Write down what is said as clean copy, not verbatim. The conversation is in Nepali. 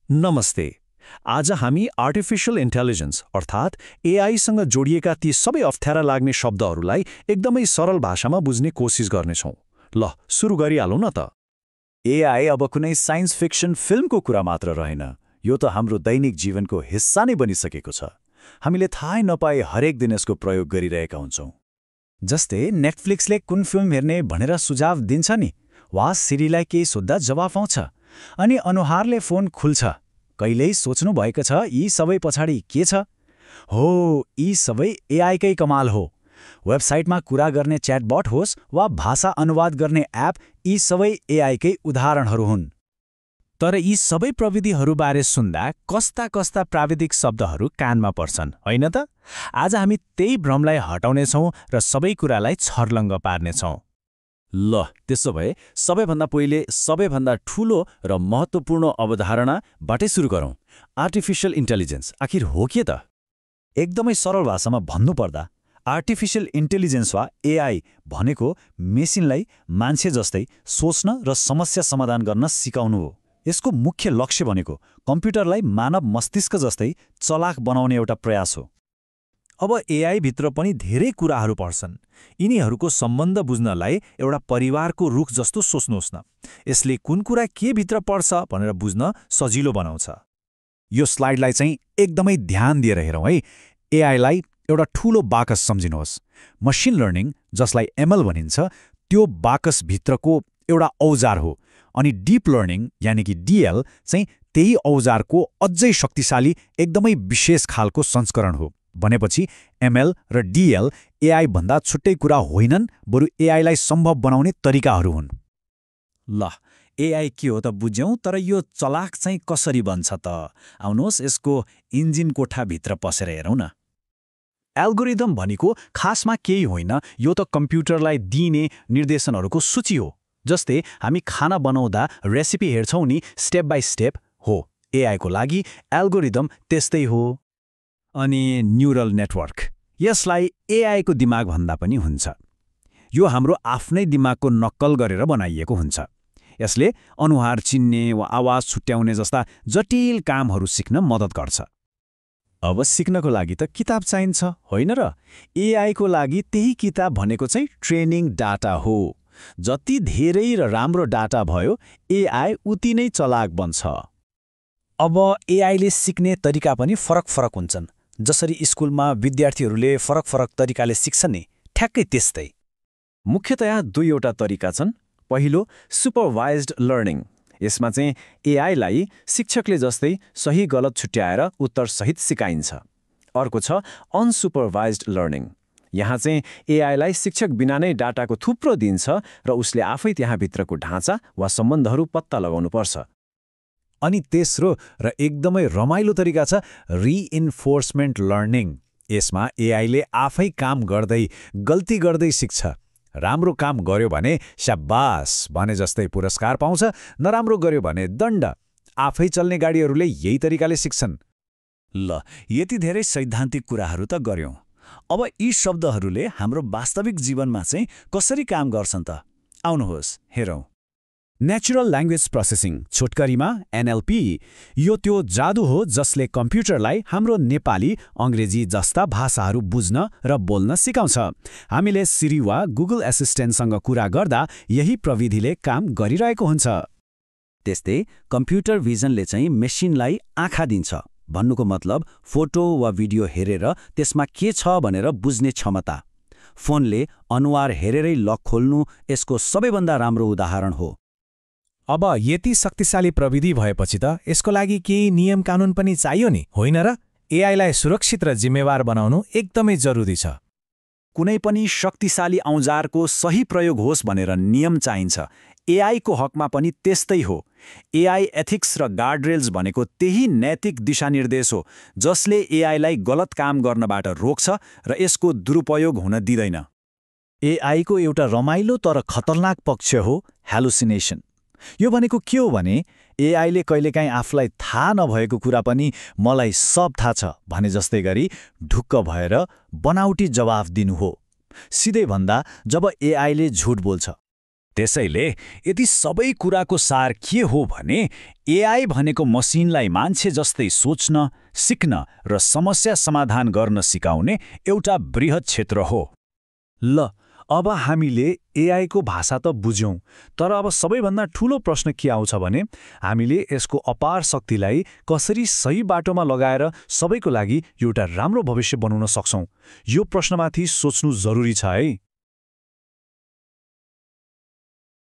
नमस्ते। आज हामी आर्टिफिशियल इन्टेलिजेन्स अर्थात् एआईसँग जोडिएका ती सबै अप्ठ्यारा लाग्ने शब्दहरूलाई एकदमै सरल भाषामा बुझ्ने कोसिस गर्नेछौँ। ल सुरु गरिहालौँ न त। एआई अब कुनै साइन्स फिक्सन फिल्मको कुरा मात्र रहेन, यो त हाम्रो दैनिक जीवनको हिस्सा नै बनिसकेको छ। हामीले थाहै नपाए हरेक दिन यसको प्रयोग गरिरहेका हुन्छौँ। जस्तै नेटफ्लिक्सले कुन फिल्म हेर्ने भनेर सुझाव दिन्छ नि, वा सिरीलाई केही सोद्धा जवाफ आउँछ, अनि अनुहारले फोन खुल्छ। कहिल्यै सोच्नु भएको छ यी सबै पछाडि के छ? हो, यी सबै एआईकै कमाल हो। वेबसाइटमा कुरा गर्ने च्याटबट होस् वा भाषा अनुवाद गर्ने एप, यी सबै एआईकै उदाहरणहरू हुन्। तर यी सबै प्रविधिहरूबारे सुन्दा कस्ता कस्ता प्राविधिक शब्दहरू कानमा पर्छन्, होइन त? आज हामी त्यही भ्रमलाई हटाउनेछौँ र सबै कुरालाई छर्लङ्ग पार्नेछौँ। ल त्यसो भए सबैभन्दा पहिले सबैभन्दा ठूलो र महत्त्वपूर्ण अवधारणाबाटै सुरु गरौँ। आर्टिफिशियल इन्टेलिजेन्स आखिर हो के त? एकदमै सरल भाषामा भन्नुपर्दा आर्टिफिशियल इन्टेलिजेन्स वा एआई भनेको मेसिनलाई मान्छे जस्तै सोच्न र समस्या समाधान गर्न सिकाउनु हो। यसको मुख्य लक्ष्य भनेको कम्प्युटरलाई मानव मस्तिष्क जस्तै चलाक बनाउने एउटा प्रयास हो। अब एआईभित्र पनि धेरै कुराहरू पर्छन्। यिनीहरूको सम्बन्ध बुझ्नलाई एउटा परिवारको रुख जस्तो सोच्नुहोस् न। यसले कुन कुरा के भित्र पर्छ भनेर बुझ्न सजिलो बनाउँछ। यो स्लाइडलाई चाहिँ एकदमै ध्यान दिएर हेरौँ है। एआईलाई एउटा ठूलो बाकस सम्झिनुहोस्। मसिन लर्निङ, जसलाई एमएल भनिन्छ, त्यो बाकसभित्रको एउटा औजार हो। अनि डिप लर्निङ यानि कि डिएल चाहिँ त्यही औजारको अझै शक्तिशाली एकदमै विशेष खालको संस्करण हो। भनेपछि एमएल र डिएल एआई भन्दा छुट्टै कुरा होइनन्, बरु एआईलाई सम्भव बनाउने तरिकाहरू हुन्। ल एआई के हो त बुझ्यौँ, तर यो चलाक चाहिँ कसरी बन्छ त? आउनुहोस् यसको इन्जिन कोठाभित्र पसेर हेरौँ न। एल्गोरिदम भनेको खासमा केही होइन, यो त कम्प्युटरलाई दिइने निर्देशनहरूको सूची हो। जस्तै हामी खाना बनाउँदा रेसिपी हेर्छौँ नि, स्टेप बाई स्टेप हो। एआईको लागि एल्गोरिदम त्यस्तै हो। अनि न्युरल नेटवर्क, यसलाई एआईको दिमाग भन्दा पनि हुन्छ। यो हाम्रो आफ्नै दिमागको नक्कल गरेर बनाइएको हुन्छ। यसले अनुहार चिन्ने वा आवाज छुट्याउने जस्ता जटिल कामहरू सिक्न मद्दत गर्छ। अब सिक्नको लागि त किताब चाहिन्छ, होइन र? एआईको लागि त्यही किताब भनेको चाहिँ ट्रेनिङ डाटा हो। जति धेरै र राम्रो डाटा भयो, एआई उति नै चलाक बन्छ। अब एआईले सिक्ने तरिका पनि फरक फरक हुन्छन्। जसरी स्कुलमा विद्यार्थीहरूले फरक फरक तरिकाले सिक्छन् नि, ठ्याक्कै त्यस्तै। मुख्यतया दुईवटा तरिका छन्। पहिलो सुपरभाइज्ड लर्निङ। यसमा चाहिँ एआईलाई शिक्षकले जस्तै सही गलत छुट्याएर उत्तरसहित सिकाइन्छ। अर्को छ अनसुपरभाइज्ड लर्निङ। यहाँ चाहिँ एआईलाई शिक्षक बिना नै डाटाको थुप्रो दिन्छ र उसले आफै त्यहाँभित्रको ढाँचा वा सम्बन्धहरू पत्ता लगाउनुपर्छ। अनि तेस्रो र एकदमै रमाइलो तरिका छ रिइन्फोर्समेन्ट लर्निङ। यसमा एआईले आफै काम गर्दै गल्ती गर्दै सिक्छ। राम्रो काम गर्यो भने शाबास भने जस्तै पुरस्कार पाउँछ, नराम्रो गर्यो भने दण्ड। आफै चल्ने गाडीहरूले यही तरिकाले सिक्छन्। ल यति धेरै सैद्धान्तिक कुराहरू त गर्यौँ। अब यी शब्दहरूले हाम्रो वास्तविक जीवनमा चाहिँ कसरी काम गर्छन् त? आउनुहोस् हेरौँ। नेचुरल ल्याङ्ग्वेज प्रोसेसिङ, छोटकरीमा एनएलपी, यो त्यो जादु हो जसले कम्प्युटरलाई हाम्रो नेपाली, अङ्ग्रेजी जस्ता भाषाहरू बुझ्न र बोल्न सिकाउँछ। हामीले सिरी वा गुगल एसिस्टेन्टसँग कुरा गर्दा यही प्रविधिले काम गरिरहेको हुन्छ। त्यस्तै कम्प्युटर भिजनले चाहिँ मेसिनलाई आँखा दिन्छ। भन्नुको मतलब फोटो वा भिडियो हेरेर त्यसमा के छ भनेर बुझ्ने क्षमता। फोनले अनुहार हेरेरै लक खोल्नु यसको सबैभन्दा राम्रो उदाहरण हो। अब यति शक्तिशाली प्रविधि भएपछि त यसको लागि केही नियम कानुन पनि चाहियो नि, होइन र? एआईलाई सुरक्षित र जिम्मेवार बनाउनु एकदमै जरुरी छ। कुनै पनि शक्तिशाली औजारको सही प्रयोग होस् भनेर नियम चाहिन्छ। एआईको हकमा पनि त्यस्तै हो। एआई एथिक्स र गार्डरेल्स भनेको त्यही नैतिक दिशानिर्देश हो जसले एआईलाई गलत काम गर्नबाट रोक्छ र यसको दुरुपयोग हुन दिँदैन। एआईको एउटा रमाइलो तर खतरनाक पक्ष हो ह्यालुसिनेसन। यो भनेको के हो भने एआईले कहिलेकाहीँ आफूलाई थाहा नभएको कुरा पनि मलाई सब थाहा छ भने जस्तै गरी ढुक्क भएर बनावटी जवाफ दिनु हो। सिधै भन्दा जब एआईले झुट बोल्छ, त्यसैले यदि सबै कुराको सार के हो भने एआई भनेको मसिनलाई मान्छे जस्तै सोच्न, सिक्न र समस्या समाधान गर्न सिकाउने एउटा बृहत क्षेत्र हो। ल अब हामीले एआईको भाषा त बुझ्यौं, तर अब सबैभन्दा ठूलो प्रश्न के आउँछ भने हामीले यसको अपार शक्तिलाई कसरी सही बाटोमा लगाएर सबैको लागि एउटा राम्रो भविष्य बनाउन सक्छौं। यो प्रश्नमाथि सोच्नु जरुरी छ है।